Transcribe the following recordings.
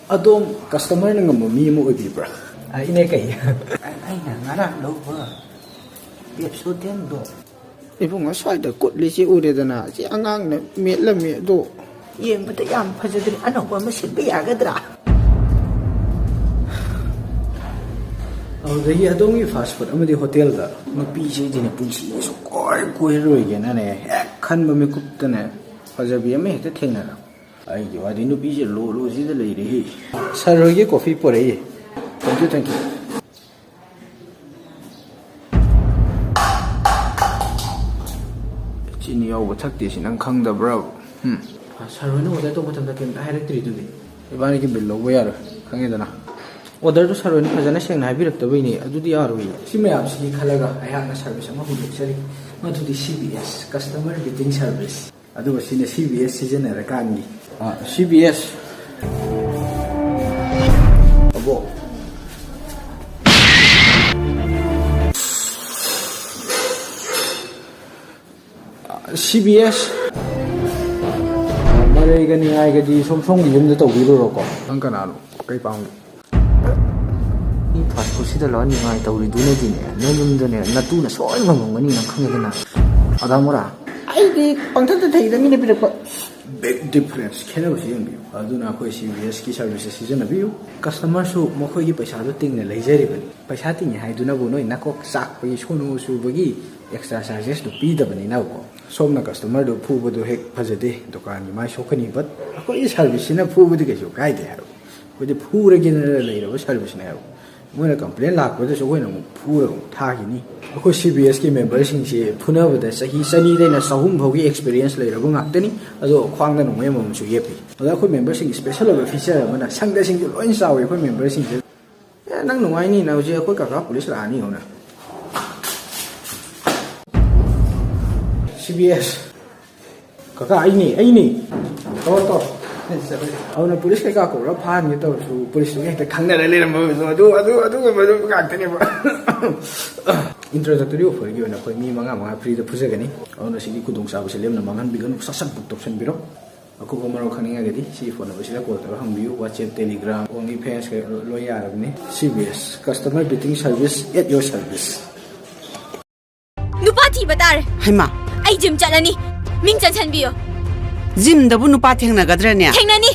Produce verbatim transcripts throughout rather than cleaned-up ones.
ꯑꯗꯣꯝ ꯀꯁꯇꯃꯔꯅ ꯉꯝꯕ ꯃꯤ ꯑꯃ ꯑꯣꯏꯕꯤꯕ꯭ꯔꯥ? ꯑ, ꯏꯅꯦ ꯀꯩ? ꯑꯩꯅ ꯉꯔꯥꯡ ꯂꯧꯕ ꯄꯦꯞꯁꯣꯗꯦꯟꯗꯣ꯫ ꯏꯕꯨꯡꯉꯣ, ꯁ꯭ꯋꯥꯏꯗ ꯀꯨꯠꯂꯤꯁꯤ ꯎꯔꯦꯗꯅ, ꯁꯤ ꯑꯉꯥꯡꯅ ꯃꯦꯠꯂꯝꯃꯦ ꯑꯗꯣ꯫ ꯌꯦꯡꯕꯗ ꯌꯥꯝ ꯐꯖꯗ꯭ꯔꯦ, ꯑꯅꯧꯕ ꯑꯃ ꯁꯤꯟꯕ ꯌꯥꯒꯗ꯭ꯔꯥ? ꯑꯗꯨꯗꯒꯤ ꯑꯗꯣꯝꯒꯤ ꯐꯥꯁ ꯐꯨꯗ ꯑꯃꯗꯤ ꯍꯣꯇꯦꯜꯗ ꯅꯨꯄꯤꯁꯤꯗꯤꯅꯦ ꯄꯨꯟꯁꯤꯗ ꯁꯨꯡꯀꯣꯏ ꯀꯣꯏꯔꯔꯣꯏꯒꯦꯅꯅꯦ ꯍꯦꯛ ꯈꯟꯕ ꯃꯤꯀꯨꯞꯇꯅꯦ ꯐꯖꯕꯤ ꯑꯃ ꯍꯦꯛꯇ ꯊꯦꯡꯅꯔꯕ꯫ ꯑꯩꯒꯤ ꯋꯥꯗꯤ ꯅꯨꯄꯤꯁꯦ ꯂꯣ ꯂꯣꯁꯤꯗ ꯂꯩꯔꯦꯍꯦ꯫ ꯁꯥꯔ ꯍꯣꯏꯒꯤ coffee ꯄꯣꯔꯛꯏ꯫ Thank you, thank you. ꯆꯤꯅꯤ ꯌꯥꯎꯕ ꯊꯛꯇꯦ ꯁꯤ ꯅꯪ ꯈꯪꯗꯕ꯭ꯔꯥ? ꯎꯝ꯫ ꯁꯥꯔ ꯍꯣꯏꯅ ꯑꯣꯔꯗꯔ ꯇꯧꯕ ꯃꯇꯝꯗ ꯀꯩꯝꯇ ꯍꯥꯏꯔꯛꯇ꯭ꯔꯤꯗꯨꯗꯤ? ꯏꯕꯥꯅꯤꯒꯤ ꯕꯤꯜ ꯂꯧꯕ ꯌꯥꯔꯣꯏ, ꯈꯪꯉꯦꯗꯅ꯫ ꯑꯣꯔꯗꯔꯗꯨ ꯁꯥꯔ ꯍꯣꯏꯅ ꯐꯖꯅ ꯁꯦꯡꯅ ꯍꯥꯏꯕꯤꯔꯛꯇꯕꯩꯅꯦ, ꯑꯗꯨꯗꯤ ꯌꯥꯔꯣꯏꯌꯦ꯫ ꯁꯤ ꯃꯌꯥꯝꯁꯤꯒꯤ ꯈꯜꯂꯒ ꯑꯩꯍꯥꯛꯅ ꯁꯥꯔꯚꯤꯁ ꯑꯃ ꯍꯧꯗꯣꯛꯆꯔꯤ, ꯃꯗꯨꯗꯤ C B S, Customer Beating Service꯫ ꯑꯗꯨꯒ ꯁꯤꯅ C B S ꯁꯤꯖꯤꯟꯅꯔꯀꯥꯟꯒꯤ꯫ ꯑ, C B S꯫ ꯑꯕꯣ꯫ ꯑ, C B S꯫ ꯃꯔꯩꯒ ꯅꯤꯉꯥꯏꯒꯗꯤ ꯁꯣꯝ ꯁꯣꯝꯒꯤ ꯌꯨꯝꯗ ꯇꯧꯕꯤꯔꯨꯔꯣꯀꯣ꯫ ꯅꯪ ꯀꯅꯥꯅꯣ? ꯀꯩ ꯄꯥꯝꯒꯦ? ꯃꯤ ꯐꯥꯁ ꯐꯨꯗꯁꯤꯗ ꯂꯥꯛꯑ ꯅꯤꯡꯉꯥꯏ ꯇꯧꯔꯤꯗꯨꯅꯗꯤꯅꯦ, ꯅꯌꯨꯝꯗꯅꯦ ꯅꯇꯨꯅ ꯁꯣꯏ ꯉꯝꯃꯝꯒꯅꯤ, ꯅꯪ ꯈꯪꯉꯦꯗꯅ꯫ ꯑꯗꯥ ꯃꯣꯔꯥ, ꯑꯩꯗꯤ ꯄꯪꯊꯛꯇ ꯊꯛꯏꯗ ꯃꯤꯅ ꯄꯤꯔꯛꯄ꯫ Big difference, ꯈꯦꯠꯅꯕꯁꯤ ꯌꯦꯡꯕꯤꯌꯨ꯫ ꯑꯗꯨꯅ ꯑꯩꯈꯣꯏ C B S ꯀꯤ ꯁꯥꯔꯚꯤꯁꯁꯦ ꯁꯤꯖꯤꯟꯅꯕꯤꯌꯨ꯫ ꯀꯁꯇꯃꯔꯁꯨ ꯃꯈꯣꯏꯒꯤ ꯄꯩꯁꯥꯗꯣ ꯇꯤꯡꯅ ꯂꯩꯖꯔꯤꯕꯅꯤ꯫ ꯄꯩꯁꯥ ꯇꯤꯡꯉꯦ ꯍꯥꯏꯗꯨꯅꯕꯨ ꯅꯣꯏ ꯅꯀꯣꯛ ꯆꯥꯛꯄꯒꯤ, ꯁꯣꯅꯣ ꯆꯨꯕꯒꯤ ꯑꯦꯛꯁꯇ꯭ꯔꯥ ꯆꯥꯔꯖꯦꯁꯇꯨ ꯄꯤꯗꯕꯅꯤꯅꯀꯣ꯫ ꯁꯣꯝꯅ ꯀꯁꯇꯃꯔꯗꯨ ꯐꯨꯕꯗꯣ ꯍꯦꯛ ꯐꯖꯗꯦ, ꯗꯨꯀꯥꯟꯒꯤ ꯃꯥꯏ ꯁꯣꯛꯀꯅꯤ, but ꯑꯩꯈꯣꯏꯒꯤ ꯁꯥꯔꯚꯤꯁꯁꯤꯅ ꯐꯨꯕꯗꯤ ꯀꯩꯁꯨ ꯀꯥꯏꯗꯦ ꯍꯥꯏꯕ꯫ ꯑꯩꯈꯣꯏꯗꯤ ꯐꯨꯔꯒꯦꯅ ꯂꯩꯔꯕ ꯁꯥꯔꯚꯤꯁꯅꯦ ꯍꯥꯏꯕ꯫ ꯃꯣꯏꯅ ꯀꯝꯄ꯭ꯂꯦꯟ ꯂꯥꯛꯄꯗꯁꯨ ꯑꯩꯈꯣꯏꯅ ꯑꯃꯨꯛ ꯐꯨꯔꯒ ꯑꯃꯨꯛ ꯊꯥꯈꯤꯅꯤ꯫ ꯑꯩꯈꯣꯏ C B S ꯀꯤ ꯃꯦꯝꯕꯔꯁꯤꯡꯁꯤ ꯐꯨꯅꯕꯗ ꯆꯍꯤ ꯆꯅꯤꯗꯩꯅ ꯆꯍꯨꯝ ꯐꯥꯎꯒꯤ ꯑꯦꯛꯁꯄꯤꯔꯤꯌꯦꯟꯁ ꯂꯩꯔꯕ ꯉꯥꯛꯇꯅꯤ꯫ ꯑꯗꯣ ꯈ꯭ꯋꯥꯡꯗ ꯅꯣꯡꯃꯩ ꯑꯃꯃꯝꯁꯨ ꯌꯦꯞꯄꯤ꯫ ꯑꯗꯣ ꯑꯩꯈꯣꯏ ꯃꯦꯝꯕꯔꯁꯤꯡꯒꯤ ꯁ꯭ꯄꯦꯁꯦꯜ ꯑꯣꯏꯕ ꯐꯤꯆꯔ ꯑꯃꯅ ꯁꯪꯒꯁꯤꯡꯁꯨ ꯂꯣꯏ ꯆꯥꯎꯏ ꯑꯩꯈꯣꯏ ꯃꯦꯝꯕꯔꯁꯤꯡꯁꯦ꯫ ꯑꯦ, ꯅꯪ ꯅꯨꯡꯉꯥꯏꯅꯤꯅ ꯍꯧꯖꯤꯛ ꯑꯩꯈꯣꯏ ꯀꯀꯥ ꯄꯨꯂꯤꯁ ꯂꯥꯛꯑꯅꯤ ꯌꯦꯡꯉꯨꯅꯦ꯫ C B S꯫ ꯀꯀꯥ, ꯑꯩꯅꯦ, ꯑꯩꯅꯦ꯫ ꯇꯧꯔꯣ, ꯇꯧꯔꯣ꯫ ꯑꯗꯨꯅ ꯄꯨꯂꯤꯁ ꯀꯩꯀꯥ ꯀꯧꯔ ꯐꯥꯍꯟꯒꯦ ꯇꯧꯔꯁꯨ, ꯄꯨꯂꯤꯁꯇꯨꯒ ꯍꯦꯛꯇ ꯈꯪꯅꯔ ꯂꯩꯔꯝꯕ ꯑꯗꯨ, ꯑꯗꯨ, ꯑꯗꯨꯒꯨꯝꯕꯗꯨ ꯉꯥꯛꯇꯅꯦꯕ꯫ Introductory offer ꯒꯤ ꯑꯣꯏꯅ ꯑꯩꯈꯣꯏ ꯃꯤ ꯃꯉꯥ ꯃꯉꯥ free ꯗ ꯐꯨꯖꯒꯅꯤ꯫ ꯑꯗꯨꯅ ꯁꯤꯒꯤ ꯈꯨꯗꯣꯡꯆꯥꯕꯁꯦ ꯂꯦꯝꯅ ꯃꯥꯡꯍꯟꯕꯤꯒꯅꯨ, ꯁꯠ ꯁꯠ book ꯇꯧꯁꯟꯕꯤꯔꯣ꯫ ꯑꯀꯨꯞꯄ ꯃꯔꯣꯜ ꯈꯪꯅꯤꯡꯉꯒꯗꯤ ꯁꯤ ꯐꯣꯟ ꯅꯝꯕꯔꯁꯤꯗ ꯀꯣꯜ ꯇꯧꯔꯒ ꯍꯪꯕꯤꯌꯨ꯫ WhatsApp, Telegram, OnlyFans ꯀꯩ ꯂꯣꯏ ꯌꯥꯔꯕꯅꯤ꯫ CBS, customer beating service at your service. ꯅꯨꯄꯥ ꯊꯤꯕ ꯇꯥꯔꯦ꯫ ꯍꯩꯃꯥ, ꯑꯩ ꯖꯤꯝ ꯆꯠꯂꯅꯤ꯫ ꯃꯤꯡ ꯆꯟꯁꯟꯕꯤꯌꯣ꯫ ꯖꯤꯝꯗꯕꯨ ꯅꯨꯄꯥ ꯊꯦꯡꯅꯒꯗ꯭ꯔꯅꯦ? ꯊꯦꯡꯅꯅꯤ꯫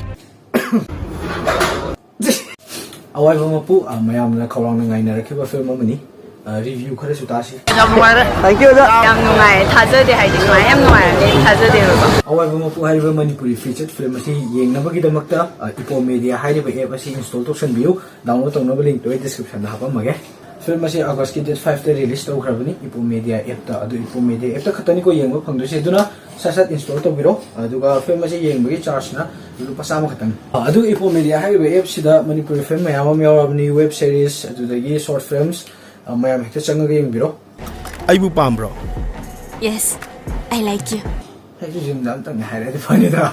ꯑꯋꯥꯏꯕ ꯃꯄꯨ, ꯑ, ꯃꯌꯥꯝꯅ ꯈꯧꯔꯥꯡꯅ ꯉꯥꯏꯅꯔꯛꯈꯤꯕ ꯐꯤꯂꯝ ꯑꯃꯅꯤ꯫ ꯑ, ꯔꯤꯚ꯭ꯌꯨ ꯈꯔꯁꯨ ꯇꯥꯁꯤ꯫ ꯌꯥꯝ ꯅꯨꯡꯉꯥꯏꯔꯦ꯫ Thank you, ꯑꯣꯖꯥ꯫ ꯌꯥꯝ ꯅꯨꯡꯉꯥꯏ꯫ ꯊꯥꯖꯗꯦ ꯍꯥꯏꯗꯤ ꯅꯨꯡꯉꯥꯏ꯫ ꯌꯥꯝ ꯅꯨꯡꯉꯥꯏꯔꯝꯅꯤ ꯊꯥꯖꯗꯦꯕꯀꯣ꯫ ꯑꯋꯥꯏꯕ ꯃꯄꯨ ꯍꯥꯏꯔꯤꯕ ꯃꯅꯤꯄꯨꯔꯤ ꯐꯤꯆꯔ ꯐꯤꯂꯝ ꯑꯁꯤ ꯌꯦꯡꯅꯕꯒꯤꯗꯃꯛꯇ, ꯑ, ꯏꯄꯣ ꯃꯦꯗꯤꯌꯥ ꯍꯥꯏꯔꯤꯕ ꯑꯦꯞ ꯑꯁꯤ ꯏꯟꯁꯇꯣꯜ ꯇꯧꯁꯟꯕꯤꯌꯨ꯫ ꯗꯥꯎꯟꯂꯣꯗ ꯇꯧꯅꯕ ꯂꯤꯡꯛꯇꯨ ꯑꯩ ꯗꯤꯁꯀ꯭ꯔꯤꯞꯁꯟꯗ ꯍꯥꯞꯄꯝꯃꯒꯦ꯫ ꯐꯤꯂꯝ ꯑꯁꯤ ꯑꯥꯒꯁꯀꯤ ꯗꯦꯠ ꯐꯥꯏꯚꯇ ꯔꯤꯂꯤꯁ ꯇꯧꯈ꯭ꯔꯕꯅꯤ ꯏꯄꯣ ꯃꯦꯗꯤꯌꯥ ꯑꯦꯞꯇ꯫ ꯑꯗꯨ ꯏꯄꯣ ꯃꯦꯗꯤꯌꯥ ꯑꯦꯞꯇ ꯈꯛꯇꯅꯤꯀꯣ ꯌꯦꯡꯕ ꯐꯪꯗꯣꯏꯁꯦ꯫ ꯑꯗꯨꯅ ꯁꯠ ꯁꯠ ꯏꯟꯁꯇꯣꯜ ꯇꯧꯕꯤꯔꯣ꯫ ꯑꯗꯨꯒ ꯐꯤꯂꯝ ꯑꯁꯤ ꯌꯦꯡꯕꯒꯤ ꯆꯥꯔꯖꯅ ꯂꯨꯄꯥ ꯆꯥꯝꯃ ꯈꯛꯇꯪ꯫ ꯑꯗꯨ ꯏꯄꯣ ꯃꯦꯗꯤꯌꯥ ꯍꯥꯏꯔꯤꯕ ꯑꯦꯞꯁꯤꯗ ꯃꯅꯤꯄꯨꯔꯤ ꯐꯤꯂꯝ ꯃꯌꯥꯝ ꯑꯃ ꯌꯥꯎꯔꯕꯅꯤ, ꯋꯦꯕ ꯁꯦꯔꯤꯁ, ꯑꯗꯨꯗꯒꯤ ꯁꯣꯔꯠ ꯐꯤꯂꯝꯁ, ꯑ, ꯃꯌꯥꯝ ꯍꯦꯛꯇ ꯆꯪꯉꯒ ꯌꯦꯡꯕꯤꯔꯣ꯫ ꯑꯩꯕꯨ ꯄꯥꯝꯕ꯭ꯔꯣ? Yes, I like you. ꯑꯩꯁꯨ ꯖꯤꯝꯗ ꯑꯝꯇꯪ ꯍꯥꯏꯔꯗꯤ ꯐꯅꯤꯗ꯫